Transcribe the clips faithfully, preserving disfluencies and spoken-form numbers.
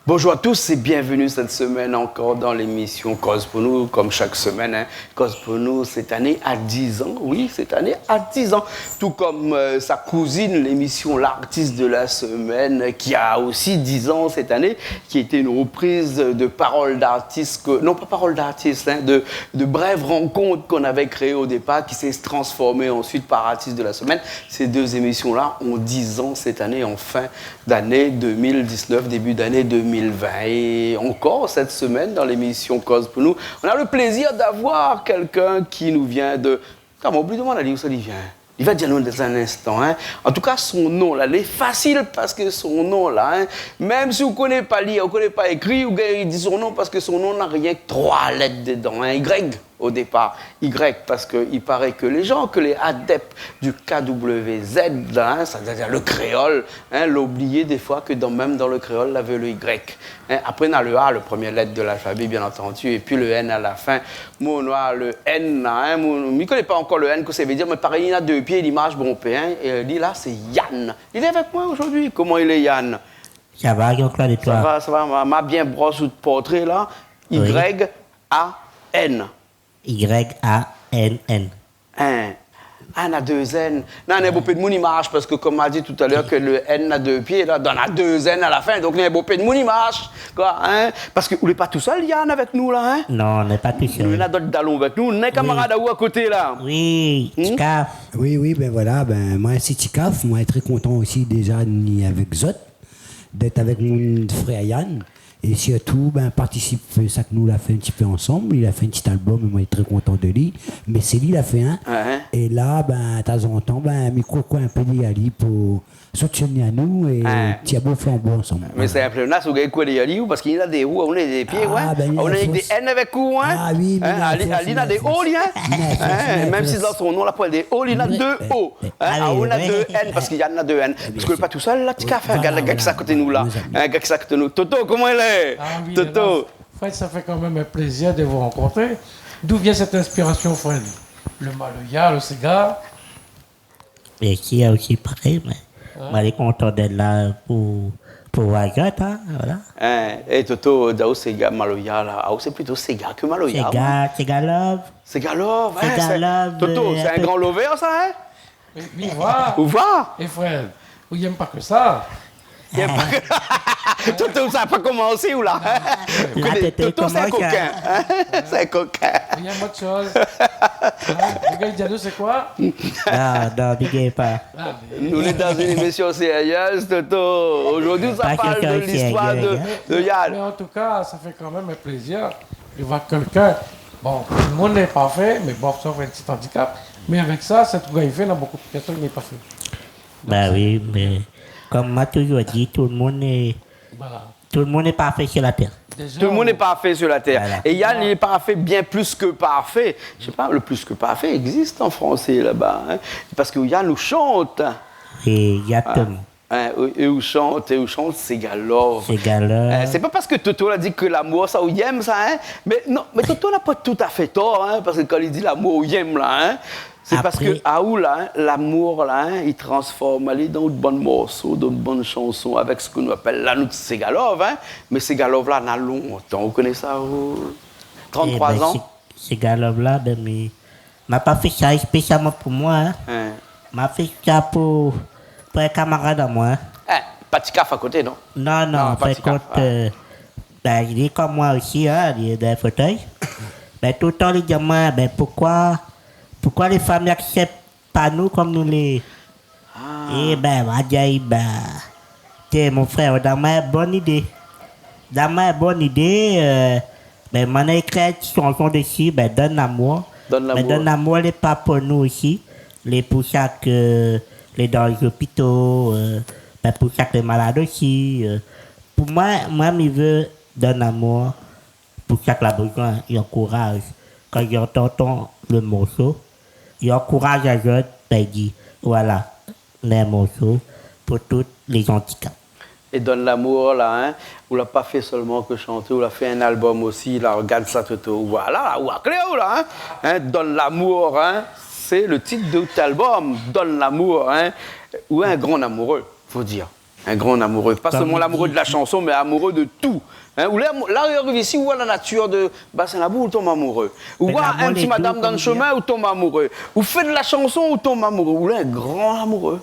Bonjour à tous et bienvenue cette semaine encore dans l'émission Koz pou nou, comme chaque semaine, hein. Koz pou nou, cette année a dix ans, oui, cette année a dix ans. Tout comme, euh, sa cousine, l'émission L'artiste de la semaine, qui a aussi dix ans cette année, qui était une reprise de paroles d'artistes, que, non pas paroles d'artistes, hein, de, de brèves rencontres qu'on avait créées au départ, qui s'est transformée ensuite par Artiste de la semaine. Ces deux émissions-là ont dix ans cette année, en fin d'année deux mille dix-neuf, début d'année deux mille vingt. Et encore cette semaine, dans l'émission Koz pou nou, on a le plaisir d'avoir quelqu'un qui nous vient de... Atann, ma oubli domann ali ousa li vien. Li va dir anou dan in instan, hein. An tou ka, son non la, lé fasil, parske son non la, hein, mèm si ou koné pa lir, ou koné pa ékri, ou gingn di son non, parske son non na rienk troi lèt dedan, hein. Y o dépar, Y, parske i paré ke lé jan, ke lé adèp du K W Z la, hein, sétadir le kréol, hein, la oublié défoi ke dan, mèm dan le kréol, lavé le Y. Hein, apré, na le A, le premié lèt de l'alfabé, bien entendu, épi le N a la fin. Moin, na le N, hein, moin, mi koné pa ankor le N, kosa i vé dir, mé parèy, li na dé pié, li marsh bonpé, hein, é li la, sé Yann. Li lé avèk moin zordi. Koman i lé, Yann ? Sa va, Jean-Claude, é toi ? Sa va, sa va, ma, ma bien bros out portré la. Oui. Y A N. Y A N N. Hein. Ah, na dé N. Non, na bonpé d'moun i marsh, parske, konm ma di talèr, ke le N na dé pié, la, dan na dé N a la fin, donk na bonpé d'moun i marsh, koi, hein. Parske ou lé pa tousèl, Yann, avèk nou la, hein. Non, nou lé pa tousèl. Nou na dot dalon avèk nou, nou na kamarad aou a koté la. Oui, Tikaf. Oui, oui, bin voilà, bin moin sé Tikaf, moin lé trè kontan osi déza ni avèk zot, d'èt avèk mon frèr Yann. É sirtou, bin, partisip, fé sak nou la fé in ti pé ansanm. Li la fé in ti album, é moin lé trè kontan de li. Mé sé li la fé, hein. Ouais, hein. É la, bin, tazantan, bin, mi kour in pé dèrièr li pou soutien anou é tir in bo flanbo ansanm. Mé sé in plénas, ou gingn kour dèrièr li, ou, parske li na dé O, ou na dé pié, ouais. Ah, bin, li na dé N avèk ou, hein. Ah oui, mé li na dé O, li, hein. Mèm si dan son non la poin dé O, li na dé O. Hein, ah, ou na dé N, parske Yann na dé N. Parske lé pa tousèl la, Tikaf, hein. Gard, gard kisa koté nou la. Hein, gard kisa koté nou. Toto, koman i lé ? Ah oui, Toto. Hélas. Fred, ça fait quand même un plaisir de vous rencontrer. D'où vient cette inspiration, Fred ? Le maloya, le séga ? É ki a osi parèy, mé moin lé kontan d'èt la pou, pou voir zot, hein, voilà. Hein, é Toto, di aou séga, maloya la. Ah, ou sé plito séga ke maloya, hein. Séga, séga love. Séga love, hein, Toto, sé in gran lover sa, hein ? Mé, mé oua. Oua. É Fred, ou yèm pa ke sa. Yèm pa ke... Toto, sa la pa komansé, ou la. Toto, sé in kokin, hein ? Sé in kokin. Ou yèm ot shoz. Hein ? Lo gars i di anou sé koi ? Non, non, bigé pa. Ah, mé nou lé dan in émisyon sérièz, Toto. Zordi nou sa parl de listoir de, de Yann. Mé an tou ka, sa fé kan mèm in plézir de voir kèlkin. Bon, tout le moun lé pa parfé, mé bon, sof in ti andikap. Mé avèk sa, sak ou gingn fé, na bonpé de pèrsone lé pa parfé. Donk, sé... Bin oui, mé konm ma touzour di, tout le moun lé, tout le moun lé parfé sur la tèr. Tout le moun lé parfé sur la tèr. Voilà. É Yann, li lé parfé, bien plis ke parfé. Mi koné pa, le plus que parfait existe en français là-bas, hein. Parske Yann i shant. Oui, exactement. Hein, é, é i shant, é i shant séga love. Séga love. Hein, sé pa parske Toto la di ke lamour sa ou yèm sa, hein. Mé non, mé Toto na pa toutafé tor, hein, parske kan li di lamour ou yèm la, hein, sé parske aou la, hein, lamour la, hein, i transform ali dan out bann morso, dan out bann shanson, avèk sak nou apèl la nout séga love, hein. Mé séga love la na lontan, ou koné sa, ou ? Trant-troi an. Sé, séga love la, bin, mé ma pa fé sa spésialman pou moin, hein. Hein. Ma fé sa pou, pou in kamarad amoin, hein. Hein, pa Tikaf a koté, non ? Non, non, pa Tikaf, euh, bin, li lé konm moin osi, hein, li lé dan in fotèy. Bin, toultan li di amoin, bin, poukoi, poukoi lé fanm i aksèp pa nou konm nou lé. Ah. É bin, ma di ali, bin, té, mon frèr, ou donn amoin in bon idé. Donn amoin in bon idé, euh, bin, moin la ékri in ti shanson dési, bin, Donne l'amour. Donne l'amour. Bin, Donne l'amour, lé pa pou nou osi. Lé pou sak, euh, lé dan lé zopito, euh, bin, pou sak lé malad osi, euh. Pou moin, moin, mi vé Donne l'amour pou sak la bézoin, i ankouraz. Kan i antann le morso, i ankouraz azot, bin, i di, voilà, in morso pou tout lé andikap. É Donne l'amour la, hein, ou la pa fé sèlman ke shanté, ou la fé in album osi la, rogard sa, Toto. Voilà, ou la klèr, ou la, hein. Hein, Donne l'amour, hein, sé le tit de out album, Donne l'amour, hein. Ou in gran amouré, fo dir. Un grand amoureux. Pas solman lamouré de la shanson, mé amouré de tout. Hein, ou la, la, ou ariv isi, ou voi la natir de Basin Labou, ou tonm amouré. Ou voi in ti madam dan shomin, ou tonm amouré. Ou fé de la shanson, ou tonm amouré. Ou lé in gran amouré.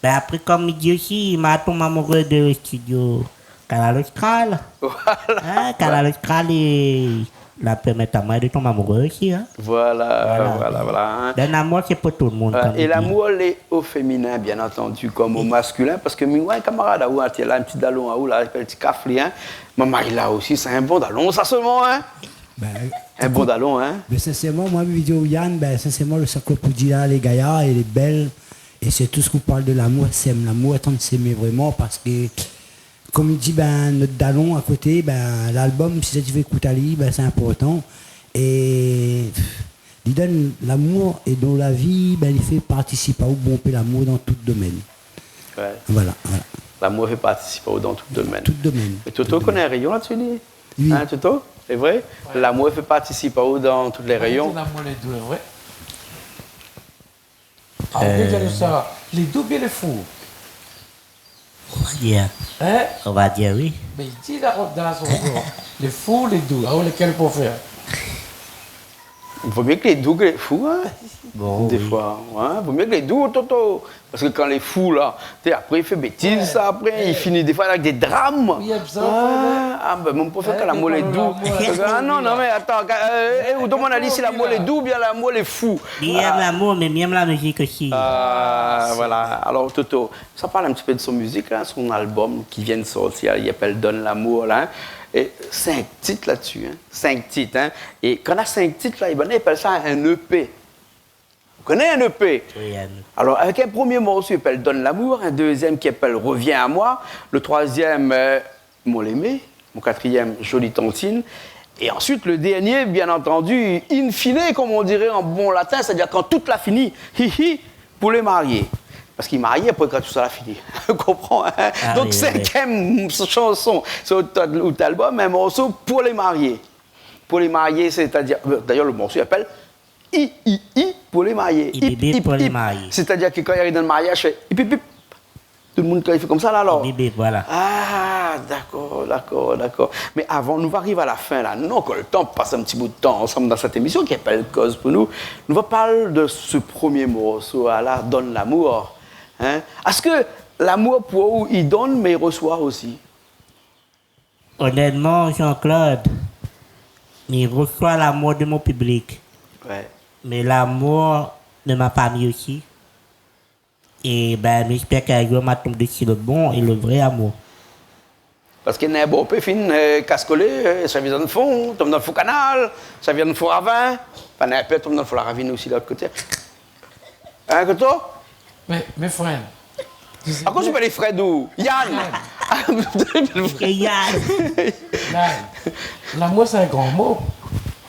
Bin apré, konm mi di osi, ma tonm amouré de studio Kanal Austral. Voilà. Hein, Kanal Austral, li la pèrmèt amoin de tonm amouré osi, hein. Voilà, voilà, voilà, hein. Donn lamour, sé pou tout le monde, konm i di. É lamour, lé o féminin, bien entendu, konm o masculin, parske mi voi in kamarad aou, hein, té la, in ti dalon aou la, i apèl Ti Kaf, li, hein. Momon, li la osi, sé in bon dalon, sa solman, hein. Bin, ékout, in bon dalon, hein. Bin, sinsèrman, moin, mi di aou, Yann, bin, sinsèrman, lo sak ou la pou di la, lé gayar, lé bèl, é sirtou sak ou parl de lamour, sèm lamour, atann sémé vréman, parske, konm i di, bin, nout dalon a koté, bin, lalbom, si sa ti vé ékout ali, bin, sé inportan. É, pff, li donn lamour, é dan la vi, bin, li fé partisip aou bonpé lamour dan tout domèn. Ouais. Voilà, voilà. Lamour i fé partisip aou dan tout domèn. Tout domèn. É Toto i koné in réyon la-dsi, li. Oui. Hein, Toto ? Sé vré ? Ouais. Lamour i fé partisip aou dan tout lé réyon. Ah, lamour lé dou, ouais. Ah, euh, ou pé dir sa, lé dou oubien lé fou ? On va dire. Hein ? On va dire oui. Mé li di la, dan son zon, lé fou, lé dou. Ah, lékèl ou préfèr ? Vo mié ke lé dou ke lé fou, hein. Bon, oui. Défoi, hein. Vo mié ke lé dou, Toto. Parske kan lé fou la, té, apré i fé bétiz, sa, apré i fini défoi avèk dé dram. Oui, i èm sa, ouais. Ah, bin, mon préfèr kan lamour lé dou. Ah non, non, mé atann, kan, euh, é, ou domann ali si lamour lé dou oubien lamour lé fou. Mi èm lamour, mé mi èm la mizik osi. Ah, voilà. Alor, Toto, sa parl in ti pé de son mizik la, son albom ki vien de sortir, i apèl Donn lamour la, hein. É sink tit la-dsi, hein. Sink tit, hein. É kan na sink tit la, é bin, i apèl sa in EP. Ou koné in EP ? Oui, in EP. Alor, avèk in promié morso i apèl Donn lamour, in dézièm ki apèl Revien à moi, lo troizièm, euh, Mon lémé, mon katrièm, Jolie tantine, é ansuit lo dèrnié, bien entendu, in fine, konm i di an bon latin, sétadir kan tout la fini, hi hi, pou lé marié. Parske marié, apré, kan tout sa la fini. Ou konpran, hein ? Ah oui, oui. Donk, sinkièm shanson, sé out, out albom, in morso pou lé marié. Pou lé marié, sétadir, euh, dayèr, lo morso i apèl Hi, hi, hi, pou lé marié. Hip, hip, hip, pou lé marié. Sétadir ke kan i ariv dan lo mariaz, i fé hip, hip, hip. Tout lo moun, kan i fé konmsa la, alor. Hip, hip, hip, voilà. Ah, dakor, dakor, dakor. Mé avan, nou va ariv a la fin la. Non, ke lo tan pas in ti bout de tan ansanm dan sèt émision ki apèl Koz pou nou. Nou va parl de se promié morso la, Donn lamour. Hein ? Èske lamour pou ou, i donn, mé i resoi osi ? Honnêtement, Jean-Claude, mi resoi lamour de mon piblik. Ouais. Mé lamour de ma fami osi. É bin, mi èspèr k'in zour ma tonm dési lo bon é lo vré amour. Parske néna bonpé fine, euh, kas kolé, euh, sa vien dan lo fon, tonm dan lo fon kanal, sa vien dan lo fon ravin. Anfin, néna in pé tonm dan lo fon la ravine osi, lot koté. Hein, Toto ? Mé, mé Fred, tu sais bien. Akoz ou apèl Fred ou Yann ? Yann. É Yann. Yann, lamour, sé in gran mo.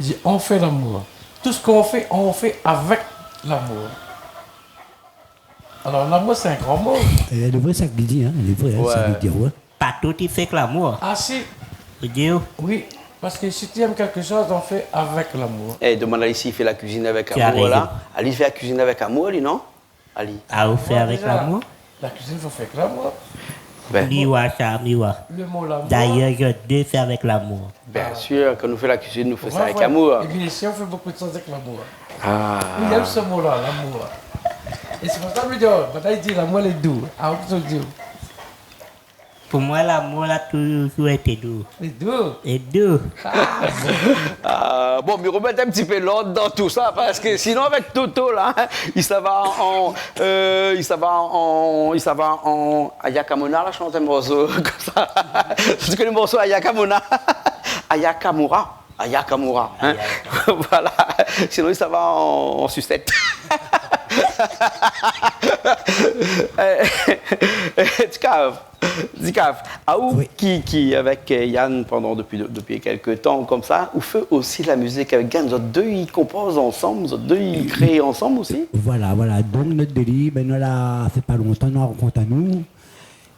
I di, on fé lamour. Tout sak i fé, i fé avèk lamour. Alor, lamour, sé in gran mo. É lé vré, sak li di, hein, lé vré, hein, sak li di, ouais. Pa tout i fé èk lamour. Ah, si. Ou di ou ? Oui, parske si ou èm kékshoz, ou fé avèk lamour. Eh, domann ali si i fé la kuizine avèk amour, la. Tu as raison. Ali i fé la kuizine avèk amour, li, non ? Ali. Ah, ou fé avèk lamour ? La kuizine, fo fé èk lamour. Bin. Mi oi sa, mi oi. Lo mo lamour. D'ailleurs, je dois faire avec l'amour. Bien sûr, kan nou fé la kuizine, nou fé sa avèk amour. Pou moin, é bien sir, ou fé bonpé de shoz avèk lamour. Ah. Mi èm se mo-la, lamour. É sé pou sa mi di, oh, banna i di lamour lé dou. Ah, ou di. Pou moin, lamour la touzour été dou. Lé dou. Lé dou. Ah, bon. Ah, bon, mi remèt in ti pé lord dan tout sa, parske sinon, avèk Toto, la, hein, i sava an, euh, i sava an, i sava an Aya Kamona, la, shant in morso konmsa. Ou koné lo morso Aya Kamona ? Aya Kamora. Aya Kamora, hein ? Aya Kamora. Voilà. Sinon, i sava an, an susèt. Euh, Ti Kaf, Ti Kaf, aou ki, ki, avèk, euh, Yann, pandan, dopi, dopi kèk tan konmsa, ou fé osi la mizik avèk Yann, zot dé i konpoz ansanm, zot dé i kré ansanm osi ? Voilà, voilà. Donk, nout délir, bin, nou la fé pa lontan, nou la rankont anou.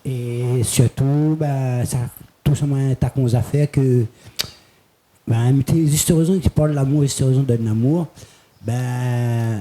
É sirtou, bin, sa, tout sa, moin, ta konn zafèr ke Bin, mi té, zis rézon, té parl lamour, zis rézon donn lamour. Bin,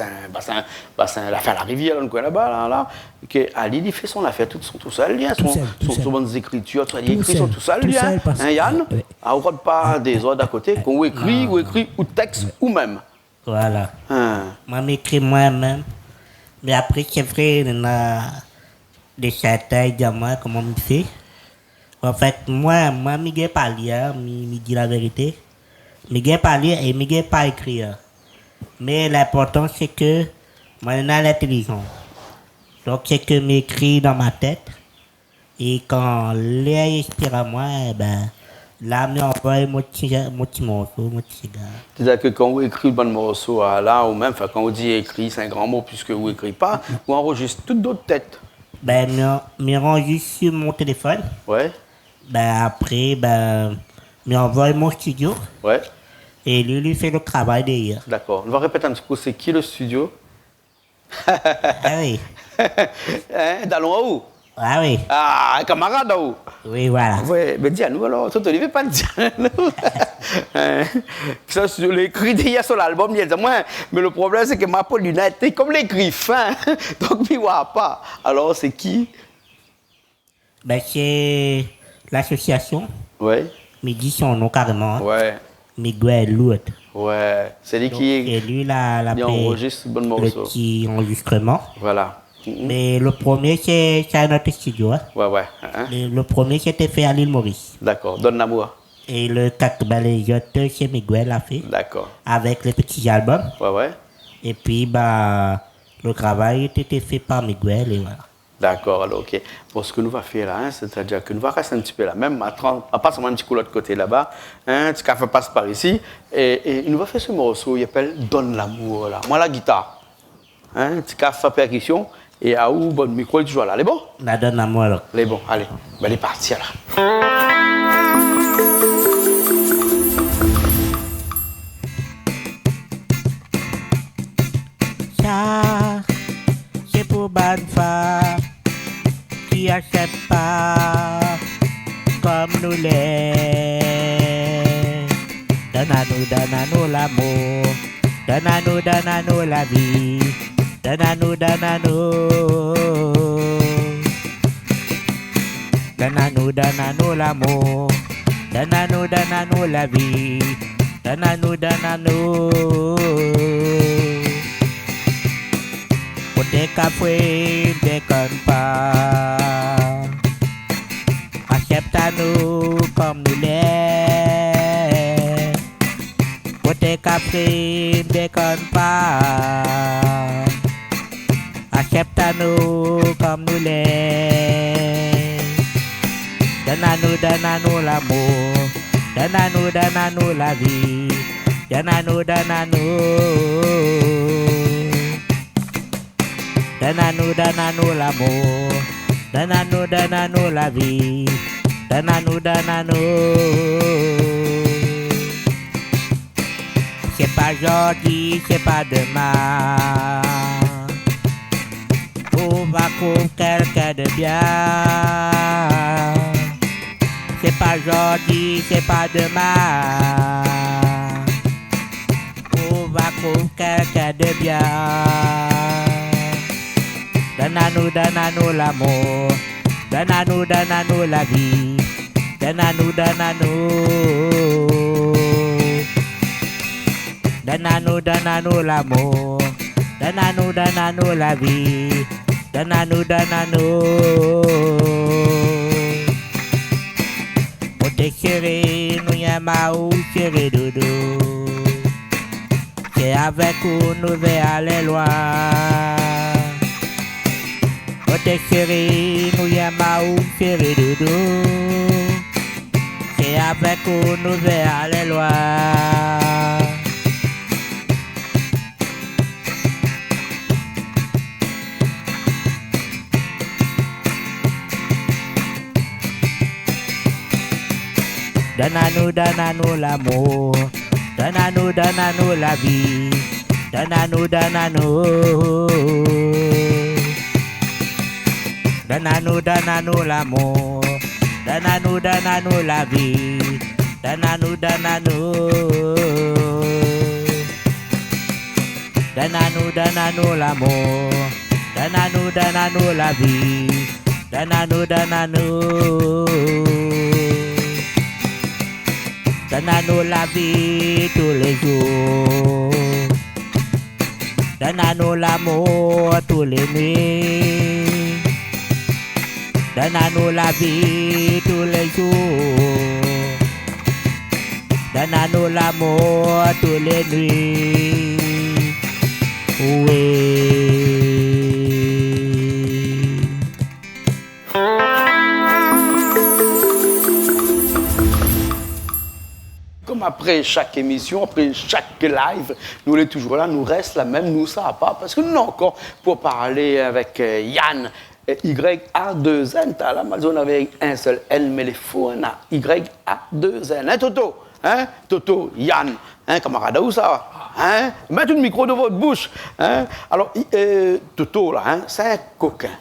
Basin, Basin, Basin, la, anfin, la rivièr, dan lo koin laba, la, la, ke ali, li fé son afèr tout, son, tousèl, li, in, son, son, son bann zékritir, tousèl, li ékri son tousèl, li, in, in, Yann. Tousèl, tousèl, tousèl, li, in. A, ou rod pa dézord a koté, kan ou ékri, ou ékri out tèks ou mèm. Voilà. In. Moin, mi ékri moin mèm. Mé apré, sé vré, néna dé sèrtin i di amoin koman mi fé. Anfèt, moin, moin, mi gingn pa lir, in, mi, mi di la vérité. Mi gingn pa lir é mi gingn pa ékrir. Mé linportan, sé ke moin néna lintélizans. Donk, sé ke mi ékri dan ma tèt. É kan lèr i inspir amoin, ében, la, mi anvoy mon ti, mon ti morso, mon ti siga. Sétadir ke kan ou ékri bann morso, a, la, ou mèm, anfin, kan ou di ékri, sé in gran mo, piske ou ékri pa, ou anrozis tout dan out tèt. Bin, mi, mi anrozis si mon téléfone. Ouais. Bin, apré, bin, mi anvoy mon studio. Ouais. É li, li fé lo travay dèrièr. Dakor. Nou va répèt in ti kou, sé ki lo studio ? Ah oui. Hein, dalon aou ? Ah oui. Ah, kamarad aou ? Oui, voilà. Ouais, mé di anou alor, Toto, li vé pa di anou. Hein ? Sa, sé lékri dèrièr son album, li di amoin, mé lo problèm, sé ke ma pa linèt, é kom lé grifin, donk mi oi pa. Alor, sé ki ? Bin, sé lasosiasion. Ouais. Mi di son non karéman, hein. Ouais. Miguel Lourdes. Ouais. Sé li ki, donk, sé li la, la, li anrozis bann morso. Lo ti anrozistroman. Voilà. Mhm. Mé lo promié, sé, sé in not studio, hein. Ouais, ouais. Hein, hein. Mé lo promié, sété fé a Lil Moris. Dakor. Donn lamour. É lo kat, bin, lé zot, sé Miguel la fé. Dakor. Avèk lé ti album. Ouais, ouais. Épi, ba, lo travay té, té fé par Miguel, é voilà. Dakor, alor, OK. Bon, sak nou va fé la, hein, sétadir ke nou va rès in ti pé la mèm, a trant, a pas in ti kou lot koté laba, hein, ti kafé pas par isi, é, é nou va fé se morso, i apèl Donn lamour, la. Moin la gitar, hein, ti kafé pèrkision, é aou, bon, mikro, li toultan la. Lé bon ? Na Donn lamour, alor. Lé bon, alé. Bin, lé parti, la. Sa, sé pou bann fanm ki aksèp pa kom nou lé. Donn anou, donn anou lamour. Donn anou, donn anou la vi. Donn anou, donn anou. Donn anou, donn anou lamour. Donn anou, donn anou la vi. Donn anou, donn anou. Koté kafé, dékonn pa. Aksèp anou kom nou lé. Koté kafé, dékonn pa. Aksèp anou kom nou lé. Donn anou, donn anou lamour. Donn anou, donn anou la vi. Donn anou, donn anou. Donn anou, donn anou lamour. Donn anou, donn anou la vi. Donn anou, donn anou. Sé pa zordi, sé pa domin. Ou va trouv kèlkin de bien. Sé pa zordi, sé pa domin. Ou va trouv kèlkin de bien. Donn anou, donn anou lamour. Donn anou, donn anou la vi. Donn anou, donn anou. Donn anou, donn anou lamour. Donn anou, donn anou la vi. Donn anou, donn anou. Pou Té séré, nou yèm aou, séré doudou. Sé avèk ou nou vé alé lwin. Koté séré, nou yèm aou, séré doudou. Sé avèk ou nou vé alé lwin. Donn anou, donn anou lamour. Donn anou, donn anou la vi. Donn anou, donn anou. Donn anou, donn anou lamour. Donn anou, donn anou la vi. Donn anou, donn anou. Donn anou, donn anou lamour. Donn anou, donn anou la vi. Donn anou, donn anou. Donn anou la vi tou lé zour. Donn anou lamour tou lé nuit. Donn anou la vi tou lé zour. Donn anou lamour tou lé nuit. Oui. Kom apré shak émisyon, apré shak live, nou lé touzour la, nou rès la mèm, nou sava pa, parske nou néna ankor pou parl avèk, euh, Yann, euh, Y A deux N, talèr la, ma di aou navé in sèl N, mé lé fo, na Y A deux N. Hein, Toto ? Hein, Toto, Yann, hein, kamarad aou sa, hein ? Mèt out mikro dan out boush, hein ? Alor, i-, euh, Toto la, hein, sé in kokin.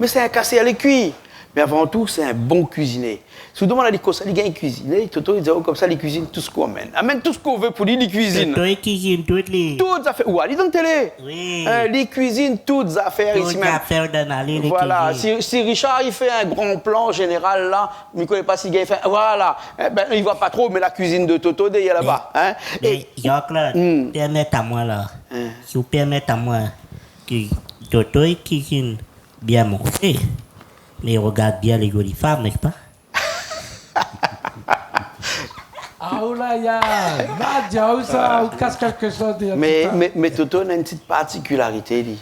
Mé sé in kasèr lé kui. Mé avan tou, sé in bon kuizinié. Si ou domann ali kosa li gingn kuiziné, Toto, li di aou konmsa, li kuizine tout sak ou amèn. Amèn tout sak ou vé pou li, li kuizine. Toto, li kuizine tout, li. Tout zafèr. Ou wa ali dan télé. Oui. Hein, li kuizine tout zafèr isi mèm. Tout zafèr dan ali, li kuizine. Voilà. Si, si Richard, li fé in gran plan zénéral la, mi koné pa si li gingn fé. Voilà. Eh ben, li voi pa tro, mé la kuizine de Toto dèrièr laba, hein. Mé, é Jean-Claude, hmm, pèrmèt amoin la. Hein. Si ou pèrmèt amoin, ke Toto, li kuizine bien manzé, mé rogard bien lé zoli fanm, n'est-ce pas ? Ah, oula, Yann, ma di aou sa, ou kas kékshoz de... Mé, mé, mé Toto na in ti partikilarité, li.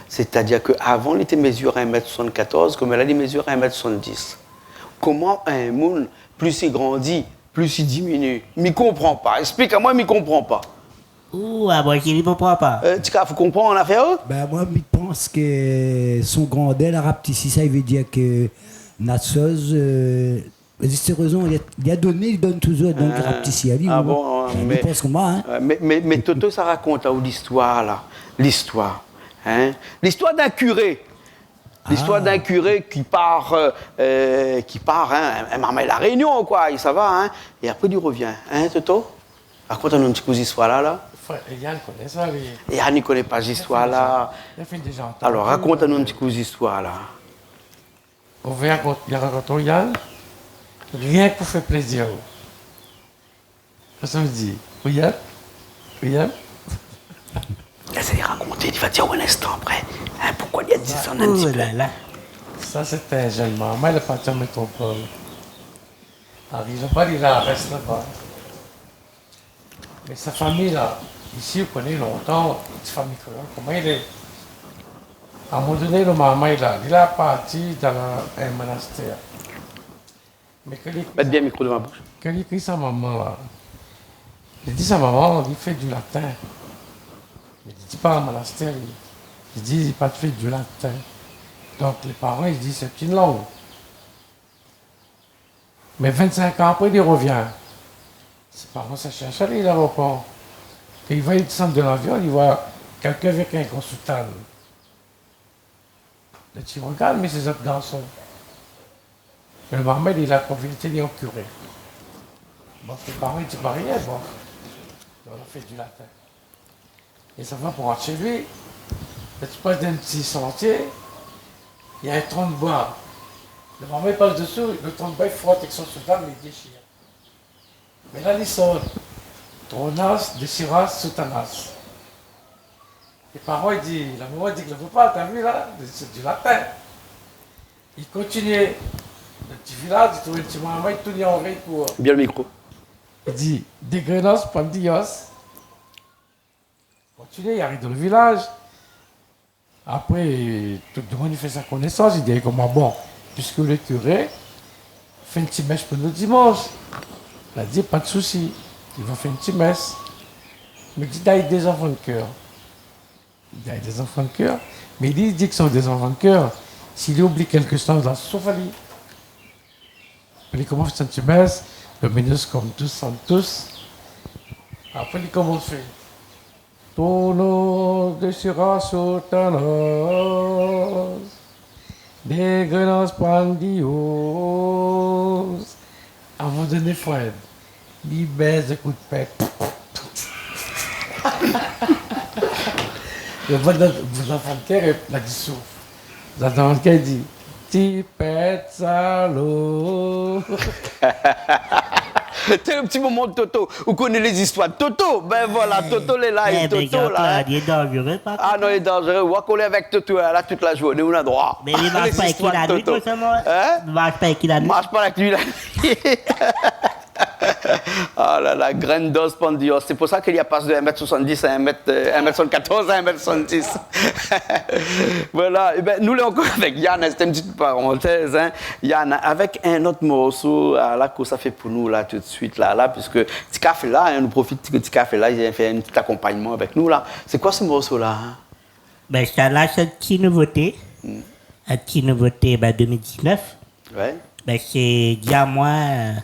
Sétadir ke avan, li té mezir in mèt soisann-katòz, koméla, li mezir in mèt soisann-dis. Koman in moun, plis li grandi, plis li dimini ? Mi konpran pa. Èksplik amoin, mi konpran pa. Ou, ah bon, ki li konpran pa. Euh, ti ka fou konpran nafèr, hein ? Ben, moin, mi pans ke son grandèr la raptisi, sa i vé dir ke na shoz, euh, zis rézon, li la, li la doné, li donn touzour, donk raptisi ali, ah bon, hein, mi pans konmsa, hein. Euh, mé, mé, mé Toto, sa rakont aou listoir la. Listoir, hein ? Listoir d'in kuré. Listoir d'in kuré ki par, euh, euh, ki par, hein, in marmay La Rényon, koi, é sa va, hein. É apré, li rovien, hein, Toto ? Rakont anou in ti kou zistoir la, la. Frèr, é Yann i koné sa, li. É Yann i koné pa zistoir la. Li la fine déza antann. Alor, rakont anou in ti kou zistoir la. Ou vien rakont, vien rakont, Yann, rienk pou fé plézir aou. Kosa ou di ? Ou yèm ? Ou yèm ? Lès ali rakonté, li va dir aou in instan apré. Hein, poukoi li la di sa, in ti pé. Sa, sété in jenn marmay, li la parti an métropol. Ariv laba, li la rès laba. Mé sa fami la, isi, ou koné lontan, ti fami kréol, koman i lé. A in moman doné, lo marmay la, li la parti dan la, in manastèr. Mé kan li... Mèt bien mikro dovan boush. Kan li ékri sa momon la, li di sa momon, li fé di latin. Mé li di pa manastèr, li, li di li pa fé di latin. Donk, lé paran, li di, sé in lang. Mé vinn-sink an apré, li rovien. Sé paran sa shèrsh ali, li la ropran. Kan li voi, li désann de lavion, li voi kèlkin avèk in gran soutane. Li di, rogard, mé sé zot garson. Mé lo marmay, li la konvèrti ali an kuré. Bon, lé paran i di pa rien, bon. Li la fé di latin. É sa va pou rant shé li. Li pas dan in ti santié, néna in tron d'boi. Lo marmay i pas dosou, lo tron d'boi i frot avèk son soutane, li déshir. Mé la, li sort. Tronas, déchiras, soutanas. Lé paran i di, la momon i di ke lo papa, ta vu la, sé di latin. Li kontinié. Ti vilaz, li trouv in ti marmay tourn an ron pou, euh, bien le micro. Li di, Dégrenans, pann dios. Kontinié, li ariv dan le vilaz. Apré, tout demoun i fé sa konésans, li di koman, bon, piske le kiré i fé in ti mès pou nou dimansh. La di, pa de sousi, li va fé in ti mès. Mé li di, néna dé zanfan de kèr. Néna dé zanfan de kèr, mé li di ke son dé zanfan de kèr, si li oubli kékshoz, la sof ali. Apré li komans fé in ti mès, Dominus Sanctus, Sanctus. Apré li komans fé Tono de sira sotanos, Dégrenans, pann dios. Avan de donn Fred, li bès de kou de pèt. Le bon, bon zanfan de kèr, la di souf. Zanfan de kèr di, ti pèt salo. Sé le ti moman de Toto. Ou koné lé zistoir de Toto ? Ben voilà, Toto lé la, é Toto la, hein. Lé danzéré, par kont. Ah non, lé danzéré. Ou va kolé avèk Toto la, tout la zourné, ou na droi. Mé li marsh pa èk li la nuit, zistoir de Toto. Hein ? Li marsh pa èk li la nuit. Marsh pa èk li la nuit. Ah la la, Grenn Dos, pann dios. Sé pou sa ke li la pas de un mèt soisant-dis a un mèt, euh, un mèt soisant-katorz a un mèt soisant-dis. Voilà. Ében, nou lé ankor avèk Yann, hein, sété in ti parantèz, hein. Yann, avèk in ot morso, ah, la, kosa ou fé pou nou la, tout suit la, la, piske Ti Kaf lé la, hein, nou profit ke Ti Kaf lé la, li vien fé in ti akonpagnman avèk nou la. Sé koi se morso la, hein ? Ben, sa la, sé in ti nouvoté. Hmm. In ti nouvoté, ben, deux mille dix-neuf. Ouais. Ben, sé Di amoin, euh,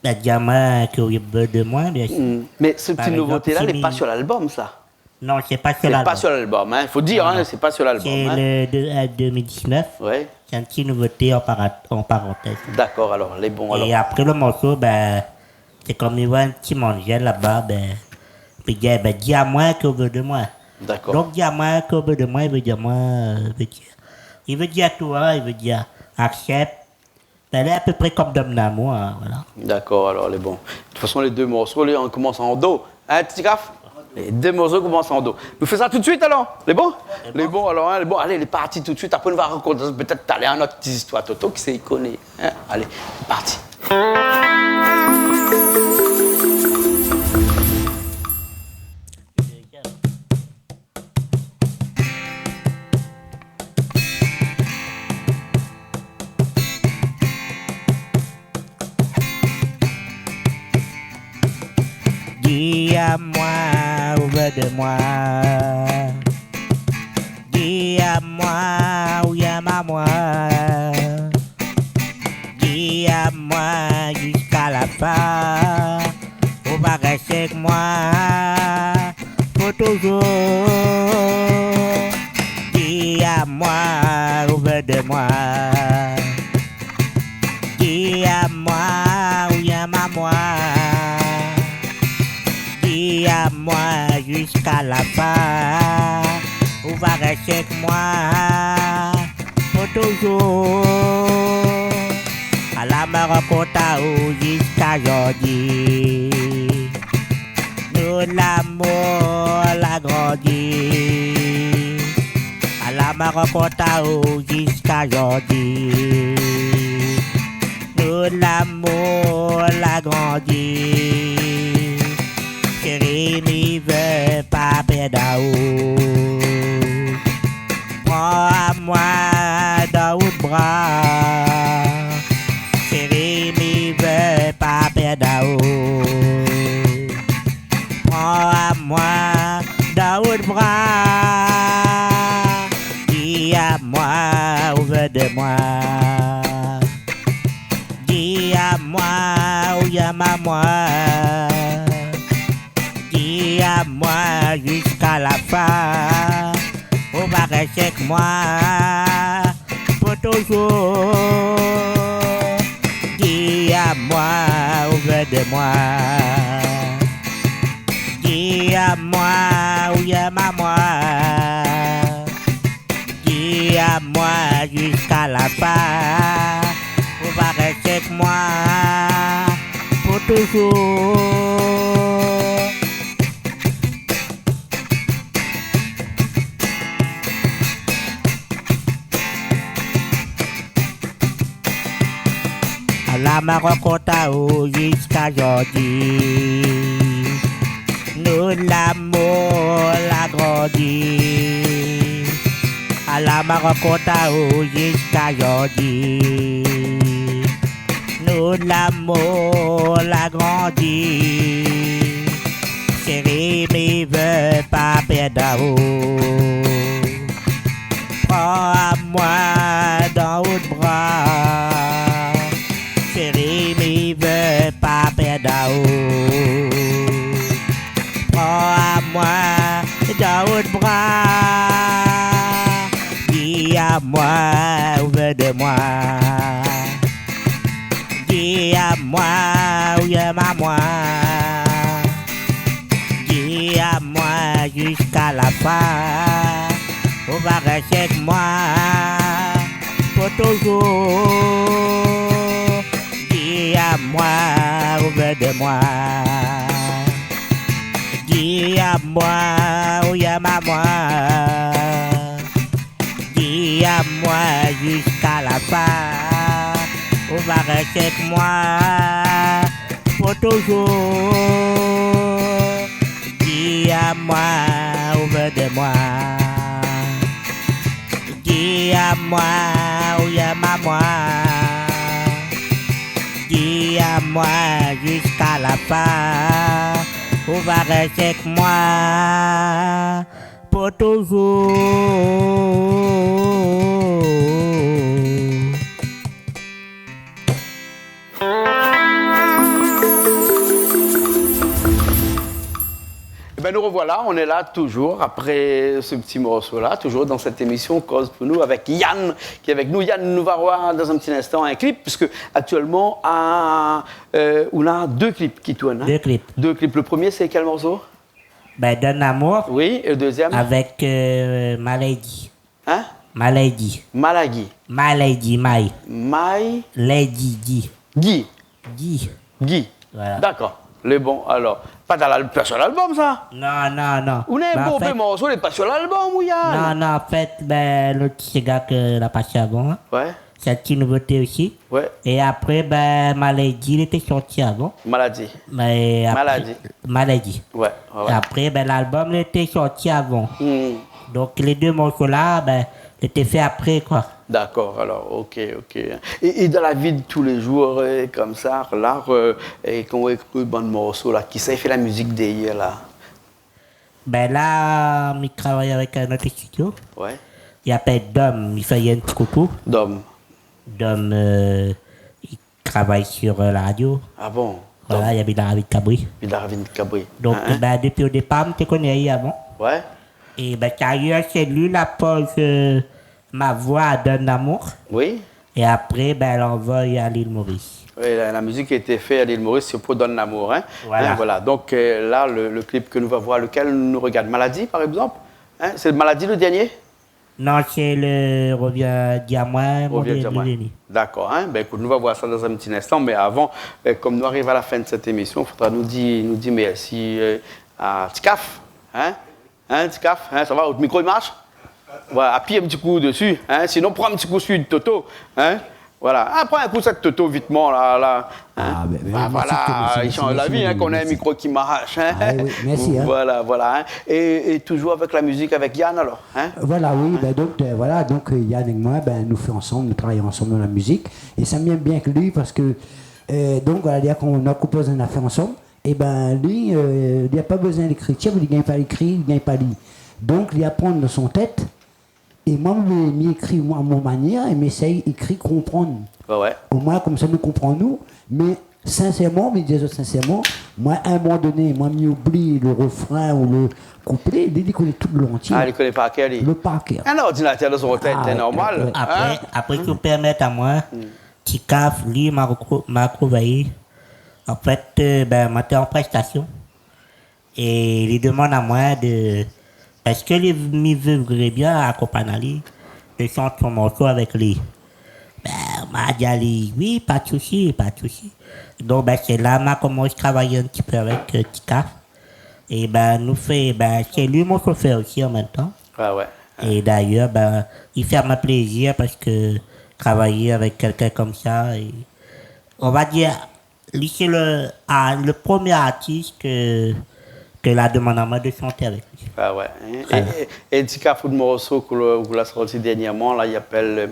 ben, Di amoin ke ou vé de moin, bien sir. Hmm. Mé se ti nouvoté la, lé pa sur l'album, sa. Non, sé pa sur l'album. Sé pa sur l'album, hein. Fo dir, hein, sé pa sur l'album, hein. Non, non. Sé le de, euh, deux mille dix-neuf. Ouais. Sé in ti nouvoté an para-, an parantèz. Dakor, alor, lé bon, alor. É apré le morso, ben, sé konm li voi in ti manzèl laba, ben, li di, ben, di amoin ke ou vé de moin. Dakor. Donk, di amoin ke ou vé de moin, li vé dir amoin, euh, li vé dir, li vé dir atou, hein, li vé dir aksèp, Ben, lé a pe pré konm Dom Namour, hein, voilà. Dakor, alor, lé bon. De tout fason, lé dé morso, lé, i komans an do. Hein, Ti Kaf ? Lé dé morso i komans an do. Nou fé sa tout suit, alor ? Lé bon ? Lé bon. Lé bon, alor, hein, lé bon. Alé, lé parti tout suit. Apré, nou va rakont pétèt talèr in ot ti zistoir Toto, kisa i koné. Hein ? Alé, lé parti. Di amoin ou vé de moin. Di amoin ou yèm amoin. Di amoin ziska la fin. Ou va rès èk moin pou touzour. Di amoin ou vé de moin. Di amoin ou yèm amoin. Di amoin ziska la fin. Ou va rès èk moin pou touzour. Ala mi rankont aou ziska zordi. Nout lamour la grandi. Ala mi rankont aou ziska zordi. Nout lamour la grandi. Shéri, mi vé pa pèrd aou. Pran amoin dan out bra. Shéri, mi vé pa pèrd aou. Pran amoin dan out bra. Di amoin ou vé de moin. Di amoin ou yèm amoin. Di amoin ziska la fin. Ou va rès èk moin pou touzour. Di amoin ou vé de moin. Di amoin ou yèm amoin. Di amoin ziska la fin. Ou va rès èk moin pou touzour. Ma rankont aou ziska zordi, nout lamour la grandi. Ala ma rankont aou ziska zordi, nout lamour la grandi. Shéri, mi vé pa pèrd aou. Pran amoin dan out bra. Shéri, mi vé pa pèrd aou. Pran amoin dan out bra. Di amoin ou vé de moin. Di amoin ou yèm amoin. Di amoin ziska la fin, ou va rès èk moin pou touzour. Di amoin ou vé de moin. Di amoin ou yèm amoin. Di amoin ziska la fin, ou va rès èk moin pou touzour. Di amoin ou vé de moin. Di amoin ou yèm amoin. Di amoin ziska la fin, ou va rès èk moin pou touzour. Eh ben, nous revoilà, on est là toujours après ce petit morceau-là, toujours dans cette émission Koz pou nou avec Yann qui est avec nous. Yann, nou va voir dans un petit instant un clip, puisque actuellement, à, euh, on a deux clips qui tournent, hein. Deux clips. Deux clips. Le premier, c'est quel morceau ? Ben, Donn lamour. Oui, et le deuxième ? Avec, euh, Malady. Hein ? Malady. Malady. Malady, May. May. Lady, Di. Guy. Guy. Guy. Voilà. D'accord. Lé bon, alors. Pa dan l'al-, pa sur l'album, sa ? Non, non, non. Ou néna in bon pé morso, lé pa sur l'album, ou Yann ? Non, non, an fèt, ben, lot séga ke la pasé avan, hein. Ouais. Sé in ti nouvoté osi. Ouais. É apré, ben, Malady, li té sorti avan. Malady. Mé apré, Malady. Malady. Ouais, ouais, ouais. É apré, ben, l'album, li té sorti avan. Hmm. Donk, lé dé morso la, ben, li té fé apré, koi. D'accord, alors, ok, ok. Et, et dans la vie de tous les jours, euh, comme ça, là, euh, é kan ou ékri bann morso la, kisa i fé la mizik dèrièr la ? Ben la, mi travay avèk in ot studio. Ouais. I apèl Dom, mi fé in ti koukou. Dom. Dom, euh, li travay sur, euh, la radio. Ah bon ? Voilà, Dom. I abit la Ravine Kabri. Abit la Ravine Kabri. Donk, hein, hein, ben, dopi o dépar, mi té koné ali avan. Ouais. É ben, dayèr, sé li la poz, euh, ma voi a Donn lamour. Oui. É apré, ben, la anvoy a l'île Maurice. Oui, la, la mizik la été fé a l'île Maurice, sé pou Donn lamour, hein. Voilà. Hein, voilà. Donk, euh, la, le, le clip ke nou va voir, lekèl nou regard, Malady, par égzanp ? Hein, sé Malady le dernié ? Non, sé le Revien, Di amoin, mon Revien, Di amoin. Dernié. D'accord, hein. Ben, ékout, nou va voir sa dan in ti instan, mé avan, euh, kom nou ariv a la fin de sèt émision, fodra nou di, nou di mèrsi, euh, a Tikaf, hein. Hein, Tikaf, hein, sa va, out mikro i marsh ? Voilà, apiy in ti kou desi, hein, sinon pran in ti kou sui Toto, hein. Voilà. Ah, pran in kou sèt Toto vitman la, la, hein. Ah, ben, ben, mèrsi, voilà, mèrsi, i sanz la vi, hein, mèrsi, kan ou na in mikro ki marsh, hein. Ah oui, mèrsi, hein. Voilà, voilà, hein. É, é toujour avèk la mizik, avèk Yann, alor, hein. Voilà, oui, ben, donk, euh, voilà, donk, euh, Yann é moin, ben, nou fé ansanm, nou travay ansanm dan la mizik. É sa mi yèm bien èk li parske, euh, donk, voilà, i di aou kan nou konpoz in nafèr ansanm, é ben, li, euh, li la pa bezoin lékritir, li gingn pa ékri, li gingn pa lir. Donk, li aprann dan son tèt, é moin, mi, mi ékri, moin, a mon manièr, é mi éséy ékri, konprann. Ouais, ouais. Omoin, konmsa, nou konpran, nou. Mé sinsèrman, mi di azot sinsèrman, moin, a in moman doné, moin, mi oubli le refrin ou le kouplé, li, li koné tout lantié. Ah, li koné par kèr, li. Le par kèr. In ordinatèr dan son tèt, ah, sé normal, ouais. Apré, hein ? Apré, si ou pèrmèt amoin, hmm. Tikaf, li, ma reko-, ma rotrouv ali. An fèt, euh, ben, moin té an prèstasion. É li demann amoin de, èske li, mi voudré bien akonpagn ali, de shant son morso avèk li. Ben, ma di ali, oui, pa de sousi, pa de sousi. Donk, ben, sé la, ma komans travay in ti pé avèk, euh, Tikaf. É ben, nou fé, ben, sé li mon shofèr osi an mèm tan. Ah ouais. É dayèr, ben, i fé amoin plézir parske travay avèk kèlkin konmsa, é On va dir, li sé le, a, le premié artis ke, ke la demann amoin de shanté avèk li. Ah ouais, hein. Ouais. É, é, é Tika, fout morso ke le, ke la sorti dernièrman, la, i apèl, euh,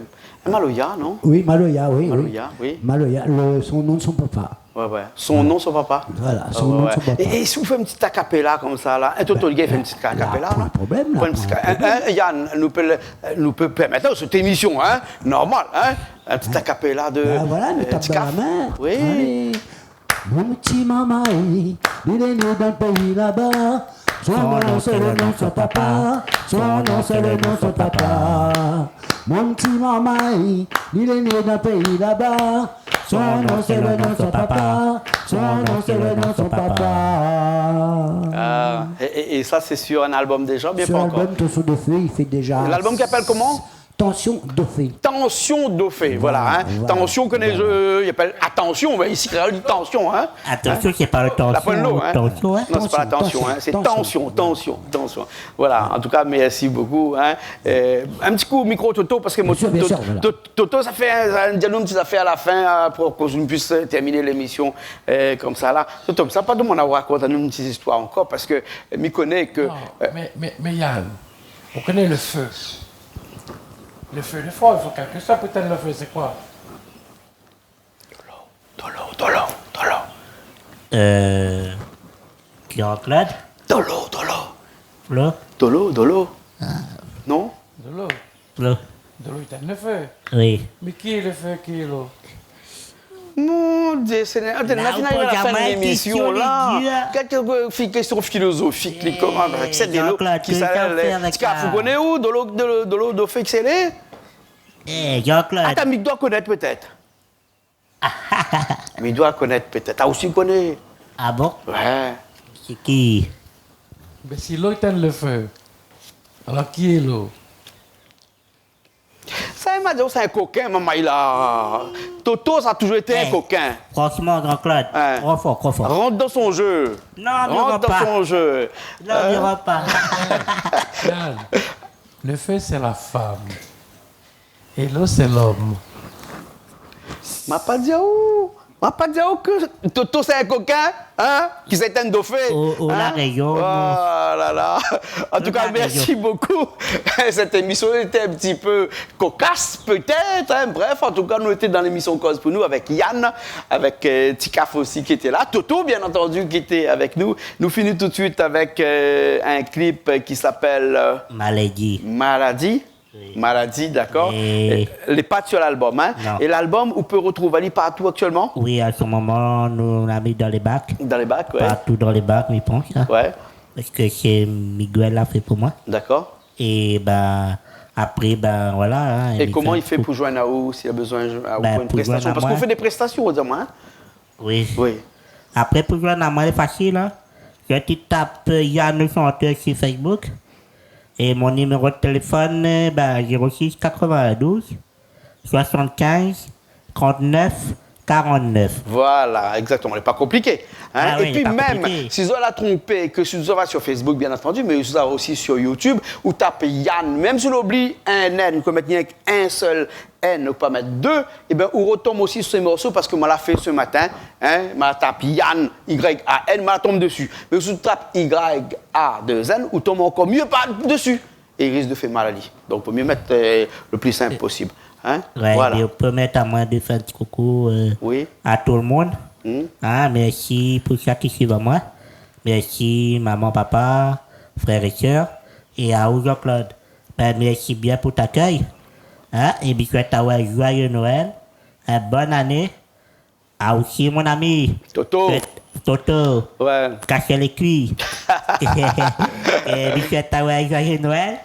maloya, non ? Oui, maloya, oui, oui. Maloya, oui. Maloya, le, son nom de son papa. Ouais, ouais. Son nom, son papa. Voilà, son nom, son papa. Ah ouais, ouais. É, é si ou fé in ti a cappella konmsa, la, in Toto, li fé in ti a cappella, la. Pwin problèm, la, pwin problèm. Yann, nou pé le, nou pé pèrmèt aou sèt émisyon, hein, normal, hein, in ti a cappella de, euh, Tikaf. Ben voilà, nou tap dan la min. Oui. Alé. Mon ti marmay, li lé né dan le péi laba. Son nom, sé le nom son papa. Son nom, sé le nom son papa. Mon ti marmay, li lé né dan le péi laba. Son nom, sé le nom son papa. Son nom, sé le nom son papa. Ah, é, é, é sa, sé sur in album déza, oubien pa ankor ? Sur l'album Tension Dofé, li fé déza. L'album ki apèl koman ? Tension Dofé. Tension Dofé, voilà, hein. Voilà, voilà. Tension, ou koné, i apèl atansion, mé isi, i di tansion, hein. Atansion, sé pa le tansion, hein. Non, sé pa la tansion, hein. Tension, tension, tension. Voilà, an tou ka, mèrsi bokou, hein. Euh, in ti kou mikro, Toto, parske moin, bien sûr, bien sûr, voilà. Toto, Toto, sa fé in, in, di anou in ti zafèr a la fin, euh, pou ke nou puis, euh, termine lémisyon, euh, konmsa la. Toto, sa pa demann aou rakont anou in ti zistoir ankor, parske, euh, mi koné ke, non, euh, mé, mé, mé Yann, ou koné le fé. Le fé, le fé, i fo kèlkeshoz pou étinn le fé, sé koi ? Dolo, dolo, dolo. Euh, Jean-Claude ? Dolo, dolo. Dolo ? Dolo, dolo. Ah. Non ? Dolo. Dolo. Dolo, li étinn le fé. Oui. Mé ki lé le fé, ki lé lo ? Mon Dieu Seigneur. Atann, nou la fine ariv a la fin de lémisyon, la. Kèlk, euh, fi-, késtion filozofik, li komann avèk sa, dolo, Jean-Claude, ki sa, kosa ou fé avèk sa ? Tika, ou koné ou, dolo, dolo, dolo, dofé, ki sé lé ? Eh, Jean-Claude. Atann, mi doi konèt pétèt. Mi doi konèt pétèt. Ah, ou osi koné. Ah bon ? Ouais. Sé ki ? Bin, si lo i étinn le fé, alor ki lé lo ? Sa, ma di aou, sé in kokin, marmay la. Toto, sa la touzour été in kokin. Eh, franchement, Jean-Claude, trop fort, trop fort. Rant dan son jeu. Non, mi rant pa. Rant dan son jeu. Non, mi rant pa. Yann, le fé, sé la fanm. É lo, sé lom. Ma pa di aou, ma pa di aou ke Toto sé in kokin, hein, ki sa étinn dofé, hein ? Ou, ou la rézon. Oh la la. An tou ka, mèrsi bokou. Ou la rézon. Sèt émisyon lété in ti pé kokas, pétèt, hein. Bref, an tou ka, nou lété dan lémisyon Koz pou nou avèk Yann, avèk, euh, Tikaf osi ki lété la. Toto, bien antandi, ki lété avèk nou. Nou fini tout de suit avèk, euh, in klip ki apèl, euh, Maladi. Maladi. Oui. Maladi, dakor. É lé pa sur l'album, hein. Non. É l'album, ou pé rotrouv ali partou aktièlman ? Oui, a se moman, nou la mèt dan lé bak. Dan lé bak, ouais. Partou dan lé bak, mi pans, hein. Ouais. Parske sé Miguel la fé pou moin. Dakor. É bin, apré, bin, voilà, hein. É koman i fé pou zoinn aou, si la bezoin, euh, pou in prestasyon ? Parske ou fé dé prestasyon, ou di amoin, hein ? Oui. Oui. Apré, pou zoinn amoin, lé fasil, hein. Zot i tap, euh, Yann le chanteur sur Facebook. É mon niméro de téléfone, euh, bin, zéro six quatre-vingt-douze soixante-quinze trente-neuf quarante-neuf. Voilà, exactement. Lé pa konpliké, hein. Ah oui, lé pa konpliké. É pi mèm, si zot la tronpé, ke si zot va sur Facebook, bien antandi, mé zot va osi sur YouTube, ou tap Yann, mèm si ou oubli in N, ou pé mèt rienk in sèl N, ou pé mèt dé, é bin, ou rotonm osi sur se morso, parske moin la fé se matin, hein, ma tap Yann, Y A N, ma tonm dési. Mé si ou tap Y A deux N, ou tonm ankor myé par dési. É i risk de fé mal ali. Donk, vo myé mèt, euh, le pli sinp posib. Hein ? Ouais, voilà. É ou pé pèrmèt amoin de fé in ti koukou, euh, oui, a tout le monde. Hmm. Hein, mèrsi pou sak i suiv amoin. Mèrsi, momon, papa, frèr é sèr. É aou, Jean-Claude. Bin, mèrsi bien pou ta akèy. Hein ? É mi souèt aou in joyeux Noël, in bone ané. Aou osi, mon ami. Toto. Toto. Ouais. Kas lé kui. É mi souèt aou in joyeux Noël,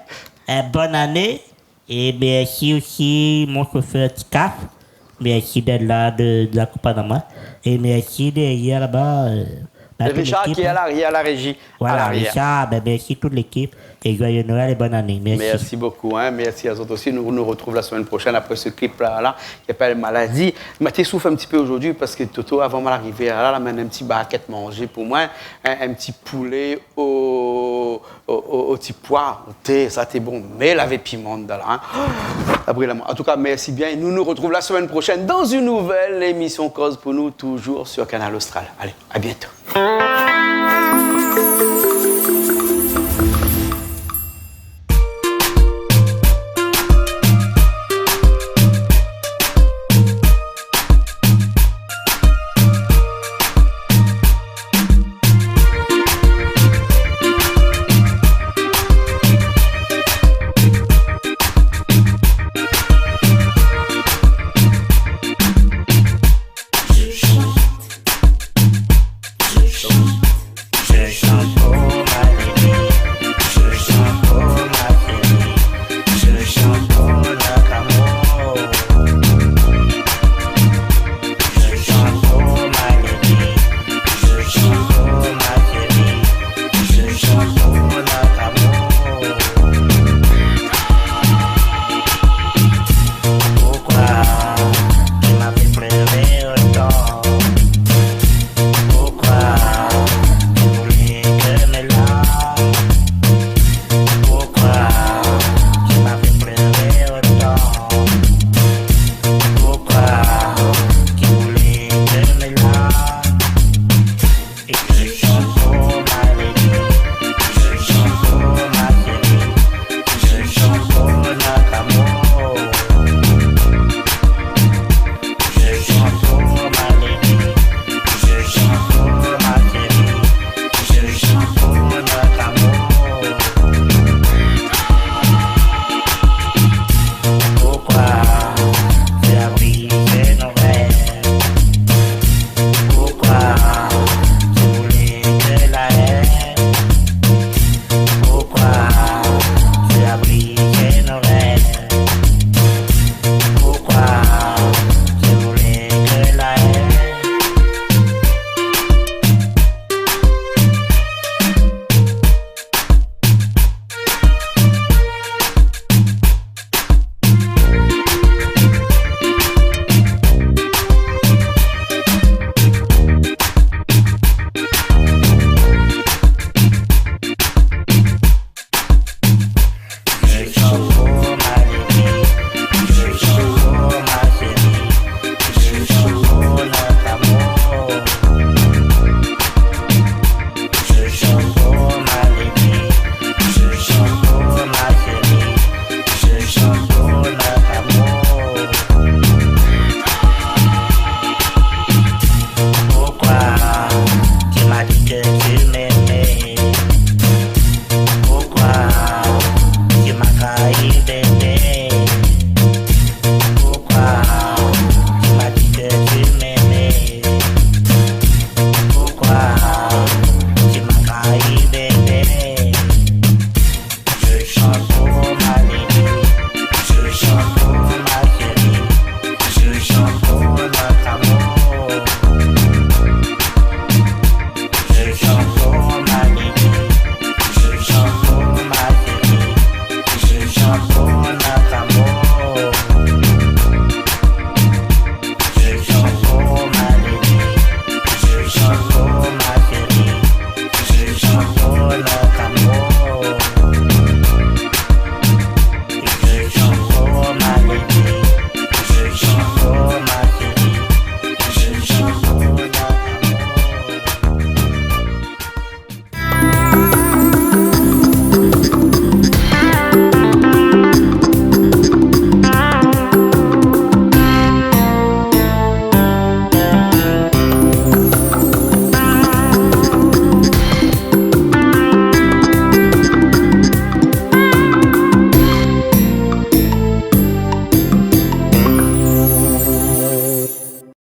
in bone ané. É mèrsi osi, mon shofèr Tikaf. Mèrsi d'èt la, de, de l'akonpagn amoin. É mèrsi dèrièr laba, euh, Mèrsi Richard, ki lé a la, a la réji. Voilà, a la réji. Richard, bin, mèrsi tout lékip. É joyeux Noël é bonne année. Mèrsi. Mèrsi bokou, in. Mèrsi azot osi. Nou, nou artrouv la semèn proshèn apré se klip-la, la, ki apèl Maladi. Ma té souf in ti pé zordi parske Toto, avan ma arivé la, la amenn in ti barkèt manzé pou moin, in, in ti poulé o, o, o, o ti poi. Té, sa té bon. Mé lavé piman dedan la, in. Apré la, an tou ka, mèrsi bien. Nou, nou artrouv la semèn proshèn dan in nouvèl émisyon Koz pou nou, toujour sur Kanal Austral. Alé, à bientôt.